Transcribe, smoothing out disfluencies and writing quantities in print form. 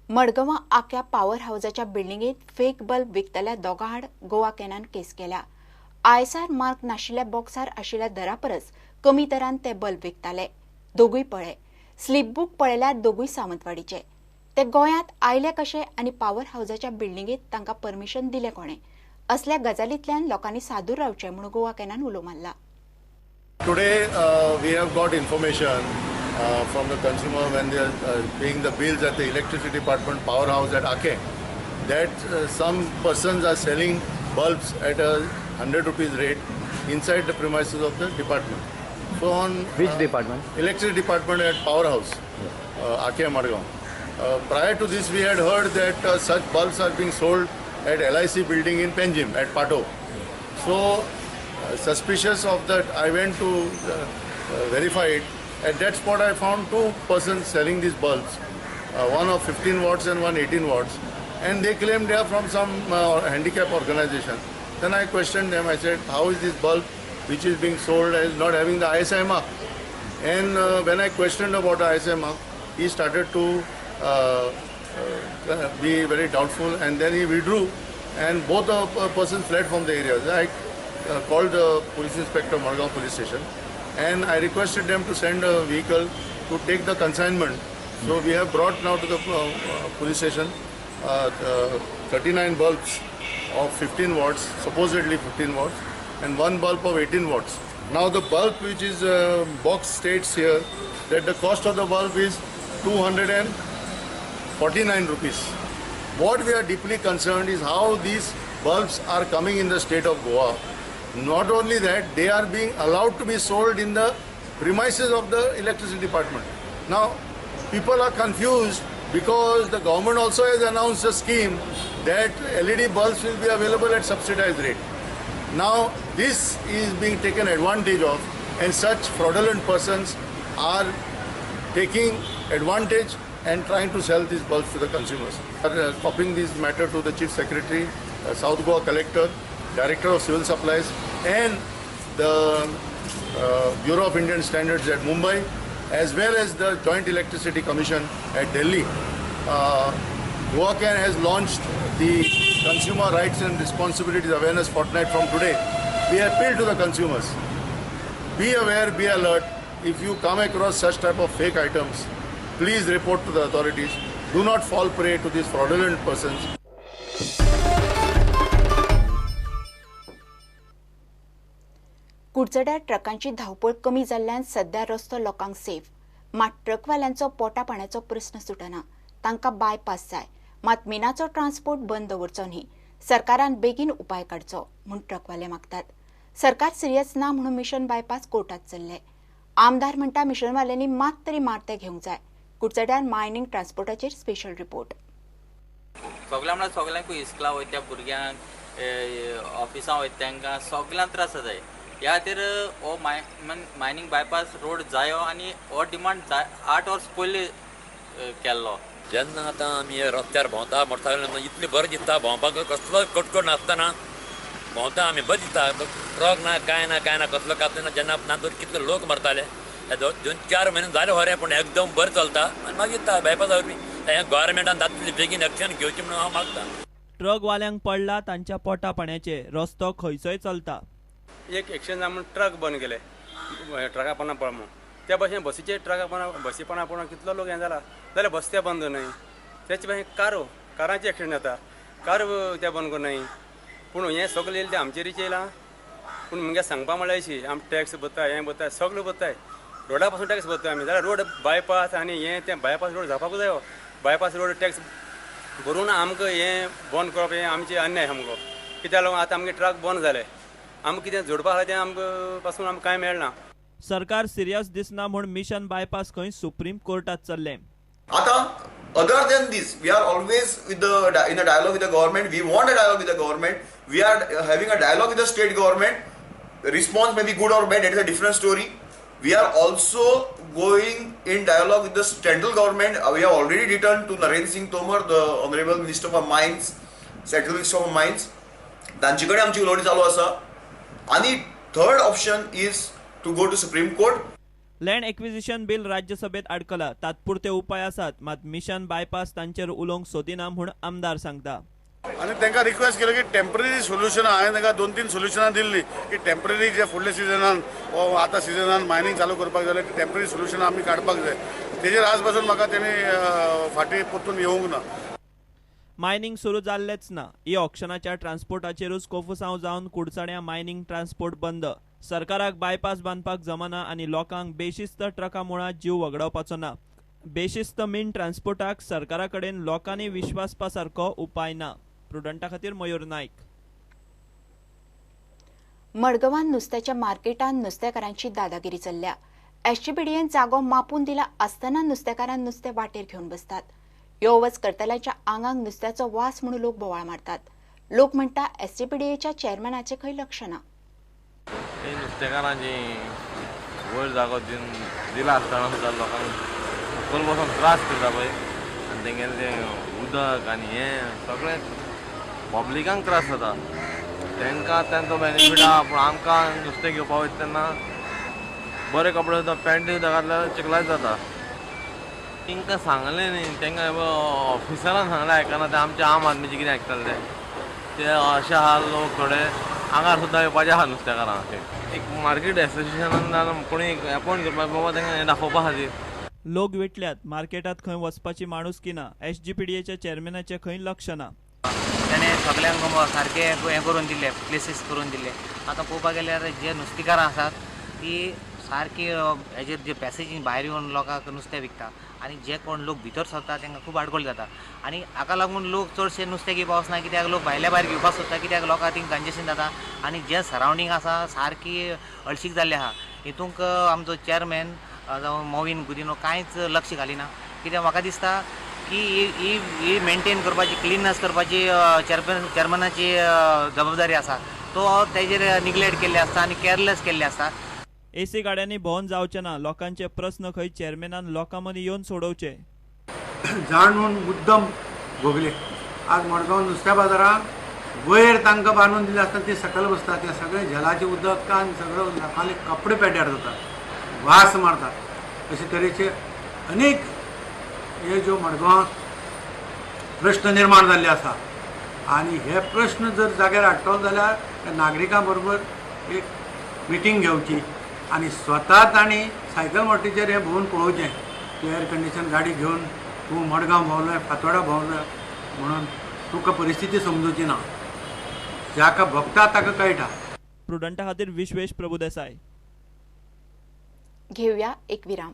मडगांवां Akya power हावजाच्या बिल्डिंगेत fake bulb विकतल्या दोगां आड गोवा कॅनान केस केल्या. आयएसआय मार्क नाशिल्ल्या बॉक्सार आशिल्ल्या दरा परस कमी दरान ते बल्ब विकताले. दोगूय पळे स्लीप बूक पळयल्यार दोगूय सावंतवाडीचे. ते गोंयांत आयले कशे आनी पावर हावजाच्या बिल्डिंगेत तांकां परमिशन दिलें कोणें, असल्या गजालींतल्यान लोकांनी सादूर रावचें म्हूण गोवा कॅनान उलो मारला. Today we have got information from the consumer when they are paying the bills at the electricity department powerhouse at Ake that some persons are selling bulbs at a 100 rupees rate inside the premises of the department. So on which department? Electricity department at powerhouse, Ake Madgaon. Prior to this we had heard that such bulbs are being sold at LIC building in Panjim at Pato. So suspicious of that, I went to verify it. At that spot I found two persons selling these bulbs, one of 15 watts and one 18 watts, and they claimed they are from some handicap organization. Then I questioned them. I said, how is this bulb which is being sold as not having the ISI mark? And when I questioned about the ISI mark, he started to be very doubtful, and then he withdrew, and both the persons fled from the area. I called the police inspector, Margao police station, and I requested them to send a vehicle to take the consignment. So we have brought now to the police station 39 bulbs of 15 watts, supposedly 15 watts, and one bulb of 18 watts. Now the bulb which is box states here that the cost of the bulb is 249 rupees. What we are deeply concerned is how these bulbs are coming in the state of Goa. Not only that, they are being allowed to be sold in the premises of the electricity department. Now, people are confused because the government also has announced a scheme that LED bulbs will be available at subsidized rate. Now, this is being taken advantage of, and such fraudulent persons are taking advantage and trying to sell these bulbs to the consumers. We are copying this matter to the Chief Secretary, South Goa Collector, Director of Civil Supplies, and the Bureau of Indian Standards at Mumbai, as well as the Joint Electricity Commission at Delhi. Goa Can has launched the Consumer Rights and Responsibilities Awareness Fortnight from today. We appeal to the consumers. Be aware, be alert. If you come across such type of fake items, please report to the authorities. Do not fall prey to these fraudulent persons. कुडचड्यार ट्रकांची धांवपळ कमी जाल्ल्यान सध्या रस्तो लोकांक safe, मात ट्रकवाल्यांचो पोटा पाण्याचो प्रस्न सुटना. तांकां बायपास जाय, मात मिनाचो ट्रान्सपोर्ट बंद दवरचो न्ही. सरकारान बेगीन उपाय काडचो म्हूण ट्रकवाले मागतात. सरकार सिरियस ना म्हणून मिशन बायपास कोर्टात चल्ले. आमदार म्हणटा मिशनवाल्यांनी मात तरी मारते घेवंक जाय. कुडचड्यार मायनिंग ट्रान्सपोर्टाचेर स्पेशल रिपोर्ट. सगळ्या म्हणल्यार सगळ्यांकूय इस्कला वयता भुरग्यांक, ऑफिसां वयता तांकां सगळ्यांक त्रास जाताय. ह्या खातीर हो मायनींग बायपास रोड जायो आनी हो डिमांड 8 वर्स पयलीं केल्लो. जेन्ना आतां आमी रस्त्यार भोंवता मोटरसायकल इतलें बरें दिसता, भोंवपाक कसलो कटकट नासतना भोंवता आमी, बरें दिसता. ट्रक ना कांय ना कांय ना कसलो कांय ना. जेन्ना ना तर कितले लोक मरताले. 2-4 म्हयने जाले खरें, पूण एकदम बरें चलता आनी मागीर बायपास वरवीं हें गव्हर्मेंटान जातलें बेगीन एक्शन घेवचें म्हणून हांव मागता. ट्रकवाल्यांक पडला तांच्या पोटा पाण्याचे, रस्तो खंयचोय चलता. एक एक्शन जावन ट्रक बंद केले, ट्रका पणा पळ म्हणून. त्या भाशेन बसीचे ट्रका पणा बसी पणा पळोवन कितलो लोक हें जाला जाल्यार बस ते बंद न्हय. तेच भाशेन कारो कारांचे एक्सिडंट जाता, कार ते बंद करूं न्हय. पूण हें सगळें येयलें तें आमचेरूच येयलां. पूण मुगे सांगपा म्हळ्यार अशी आमी टॅक्स भरताय, हें भरताय, सगळें भरताय, रोडा पासून टॅक्स भरताय आमी. जाल्यार रोड बायपास आनी हें तें बायपास रोड जावपाकूच जायो. बायपास रोड टॅक्स भरून आमकां हें बंद करप हें आमचें अन्याय सामको. कित्याक लागून आतां आमगे ट्रक बंद जाले, आमकां कितें जोडपा आसा तें आमकां पासून आमकां कांय मेळना. सरकार सिरियस दिसना म्हूण मिशन बायपास खंय सुप्रीम कोर्टात चल्लें. आतां other than this, we are always with the in a dialogue with the government. We want a dialogue with the government. We are having a dialogue with the state government. Response may be good or bad, that is a different story. We are also going in dialogue with the central government. We have already written to Narendra Singh Tomar, the Honorable Minister for Mines, Central Minister for Mines. तांचे कडेन आमची उलोवणी चालू आसा. आनी third option is to go to Supreme Court. Land acquisition bill राज्यसभेत आडकला. तात्पुरते उपाय आसात, मात मिशन बायपास तांचेर उलोवंक सोदिना म्हूण आमदार सांगता. आनी तांकां रिक्वेस्ट केलं की टेम्पररी सोल्युशनां, हांवें तांकां 2-3 सोल्युशनां दिल्लीं की टेम्पररी जे फुडल्या सिजनान वा आतां सिजनान मायनींग चालू करपाक जाय जाल्यार टेम्पररी सोल्युशनां आमी काडपाक जाय. तेजेर आज पासून म्हाका तेणी फाटीं परतून येवंक ना. मायनींग सुरू जाल्लेंच ना. ई ऑक्शनाच्या ट्रान्सपोर्टाचेरूच कोफुसांव जावन कुडचड्यां मायनींग ट्रान्सपोर्ट बंद. सरकाराक बायपास बांदपाक जमना आनी लोकांक बेशिस्त ट्रका मुळां जीव वगडावपाचो ना. बेशिस्त मीन ट्रान्सपोर्टाक सरकारा कडेन लोकांनी विश्वासपा सारको उपाय ना. प्रुडंटा खातीर मयूर नायक. मडगांवान नुस्त्याच्या मार्केटान नुस्तेकारांची दादागिरी चल्ल्या. एसजीपीडीएन जागो मापून दिला आसतना नुस्तेकारान नुस्तें वाटेर घेवन बसतात. यो वच करतल्यांच्या आंगांक नुस्त्याचो वास म्हणून लोक बोवाळ मारतात. लोक म्हणटा एसजीपीडीएच्या चेअरमॅनाचें खंय लक्ष ना. नुस्तेकारांची वयर जागो दिला आसतना सुद्दां लोकांक सकयल बसून त्रास करता पळय, आनी तेंगेलें तें उदक आनी हें सगळें पब्लिकांक त्रास जाता. तांकां तांचो बेनिफीट आहा, पूण आमकां नुस्तें घेवपा वयता तेन्ना बरे कपडे सुद्दां पॅन्ट सुद्दां घातल्यार चिखलाच जाता. तांकां सांगलें न्ही, तांकां ऑफिसरान सांगलें आयकना, ते आमच्या आम आदमीचें कितें आयकतले ते अशे आहा लोक थोडे आंगार सुद्दां येवपाचे आहा नुस्तेकारांक. एक मार्केट एसोसिएशनान कोणी एपॉयंट करपाक बाबा तांकां हें दाखोवपा खातीर. लोक विटल्यात, मार्केटात खंय वचपाची माणुसकी ना. एसजीपीडीएच्या चेअरमॅनाचें खंय लक्ष ना. ताणें सगल्यांक सारकें हें करून दिल्लें, प्लेसीस करून दिल्ले. आतां पळोवपाक गेल्यार जे नुस्तेकारां आसात ती सारकी हेजेर जे पॅसेजीन भायर येवन लोकांक नुस्तें विकता आनी जे कोण लोक भितर सरता तांकां खूब आडखळ जाता आनी हाका लागून लोक चडशे नुस्तें घेवपाक वचना, कित्याक लोक भायल्या भायर घेवपाक सोदता, कित्याक लोकांक थिंग कंजेशन जाता आनी जे सरावंडींग आसा सारकी हळशीक जाल्ली आहा. हितूंक आमचो चेअरमॅन जावं मोविन गुदिनो कांयच लक्ष घालिना, कित्याक म्हाका दिसता की ही ही मेनटेन करपाची, क्लिननेस करपाची चेअरमॅनाची जबाबदारी आसा, तो तेजेर निग्लेक्ट केल्ले आसता आनी केअरलेस केल्ले आसता. एसी गाड्यांनी भोंवन जावचें ना. लोकांचे प्रस्न खंय चेअरमॅनान लोकां मदीं येवन सोडोवचे. जाणून मुद्दम भोगले. आज मडगांव नुस्त्या बाजारांत वयर तांकां बांदून दिले आसतना ती सकयल बसता, ते सगळे झेलाचे उदकान सगळे लोकांले कपडे पेड्यार जातात, वास मारतात. अशे तरेचे अनेक हे ज्यो मडगांवांत प्रश्न निर्माण जाल्ले आसा आनी हे प्रश्न जर जाग्यार हाडटलो जाल्यार त्या नागरिकां बरोबर एक मिटींग घेवची आनी स्वता तांणी सायकल मोटीचेर हें भोंवन पळोवचें की एअर कंडिशन गाडी घेवन तूं मडगांव भोंवलो, फातोडा भोंवलो म्हणून तुका परिस्थिती समजूची ना. जाका भोगता ताका कळटा. प्रुडंटा खातीर विश्वेश प्रभुदेसाय. घेवया एक विराम.